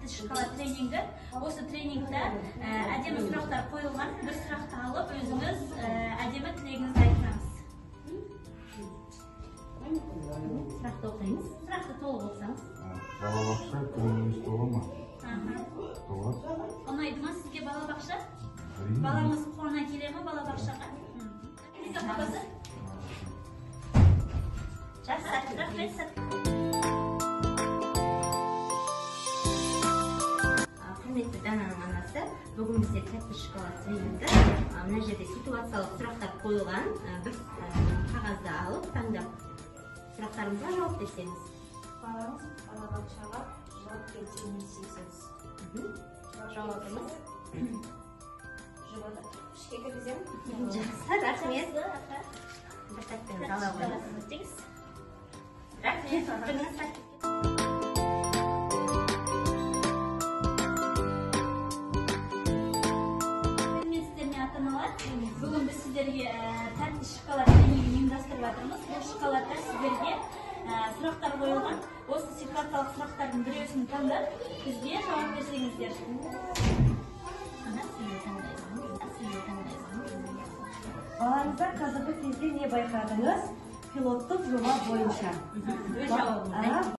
Тәтті шоколад тренингі. Осы тренингте әдемі сұрақтар қойылған. Бір сұрақты алып, өзіңіз әдемі тілегіңізді айтсаңыз. Сұрақты оқимыз. Сұрақты толық оқысаңыз. Балабақша көңіліңіз тола ма? Толады. Ұнайды ма сізге балабақша? Балаңыз қуана келе ме балабақшаға? Жақсы, рахмет. Құрметті Дананың анасы, бүгін бізде тәтті шоколад тренингі. Мына жерде ситуациялық сұрақтар қойылған. Бір қағазды алып, таңдап сұрақтарымызға жауап берсеңіз. Балаңыз балабақшаға жылап келсе не істейсіз? Жауабыңыз? Жұбатып ішке кіргіземін. Жақсы, рахмет. Бір сәтпен ала қойыңыз. Рахмет. Күніңіз сәтті. Сәлеметсіздер ме, ата-аналар? Бүгін біз сіздерге тәтті шоколад тренингін ұйымдастырып жатырмыз. Бұл шоколадта сіздерге сұрақтар қойылған. Осы ситуациялық сұрақтардың біреусін таңдап, бізге жауап берсеңіздер. Балаңызда қазіргі кезде не байқадыңыз? Пилоттық жоба бойынша. Өз жауабыңызды.